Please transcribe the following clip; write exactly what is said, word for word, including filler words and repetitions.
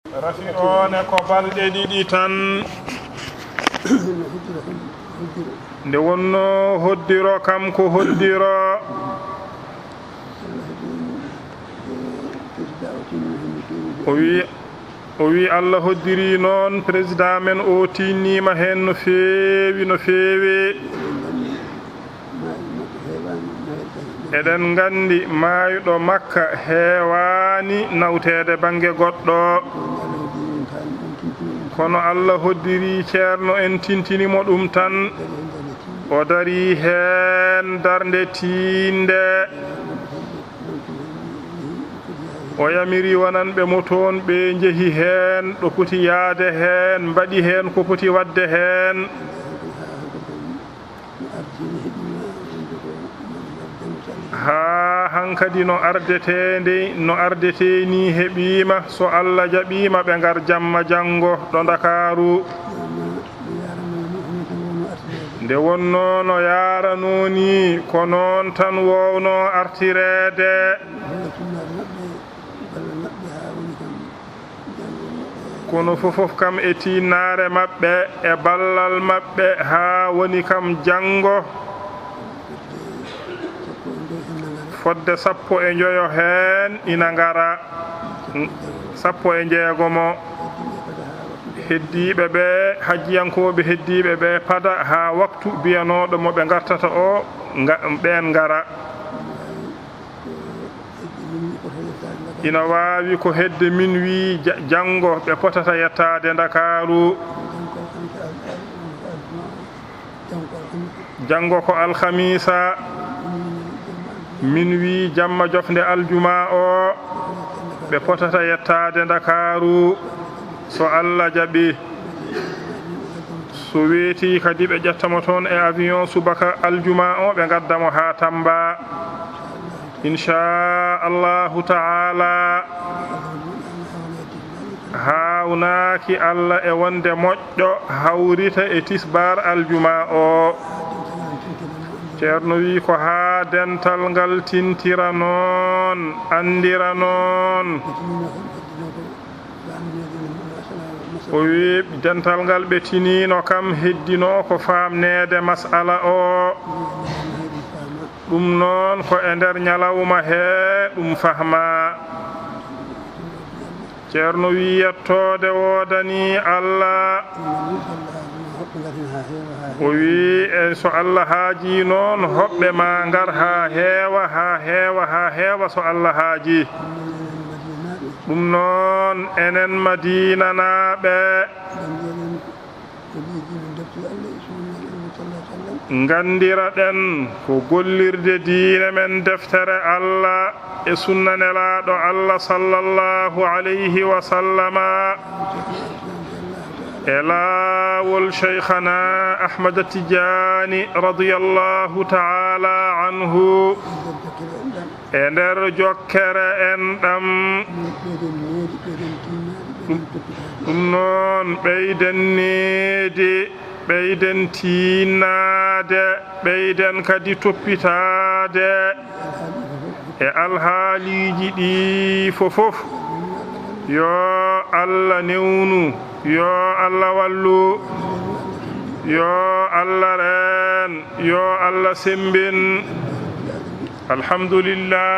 Rafi o ne ko balɗe ɗiɗi tan. Nde wonno hoddiro kam ko hoddiro. O wi, o wi Allah hoddiri noon président men o tinnima heen no feewi, no feewi. Eɗen nganndi maayɗo Makka heewaani nawteede bannge goɗɗo. Kono Allah hoddiri ceerno en tintini mo ɗum tan. O dari heen darnde tiinde. O yamiri wonanɓe mo toon, ɓe njehi heen ɗo poti yahde heen, mbaɗi heen ko poti waɗde heen. Haa hankadi no ardetee nde, no ardetee ni heɓiima, so Allah jaɓiima, ɓe ngar jamma janngo ɗo Ndakaaru. Nde wonno no yaarano ni, ko noon tan wowno artireede. Kono fofof kam e tiinnaare maɓɓe, e ballal maɓɓe, haa woni kam janngo. Fodde sappo e njoyo heen ina ngara. Sappo e njeegomo heddiiɓe ɓe, hajjiyankooɓe heddiiɓe ɓe pada haa waktu biyanooɗo mo ɓe ngartata o, nga-, ɓeen ngara. Ina waawi ko hedde min wi ja-, janngo ɓe potata yettaade Ndakaaru. Janngo ko alhamiisa, min wi jamma jofnde aljuma o ɓe potata yettaade Ndakaaru, so Allah jaɓi. So weeti kadi, ɓe ƴetta mo toon e avion subaka aljuma o, ɓe ngadda mo haa Tamba. Inchaa Allahu taala, haawnaaki Allah e wonde moƴƴo hawrita e tisbaar aljuma o. Ceerno wi ko haa dental ngal tintira noon, anndira noon. O wi dental ngal ɓe tiniino kam heddino ko faamneede masala o. Ɗum noon ko e nder ñalawma he ɗum fahma. Ceerno wi yettoode woodani Allah. O wi e so Allah haaji noon hoɓɓe ma ngar haa heewa, haa heewa, haa heewa so Allah haaji. Ɗum noon enen Madiinanaaɓe. Ko leydi men deftere Allah e sunna Nulaaɗo sallallahu alaihi wasallam. Nganndira ɗen ko gollirde diine men deftere Allah e sunna Nelaaɗo Allah sallallahu alayhi wa sallama. E laawol Shaykhana Ahmad Tijaani radiyallahu ta'ala anhu. E nder jokkere enɗam. Ɗum noon, ɓeyden needi, ɓeyden tiinnaade, ɓeyden kadi toppitaade e alhaaliiji ɗi fofof. Yo Allah newnu, yo Allah wallu, yo Allah reen, yo Allah semmbin. Alhamdulillah.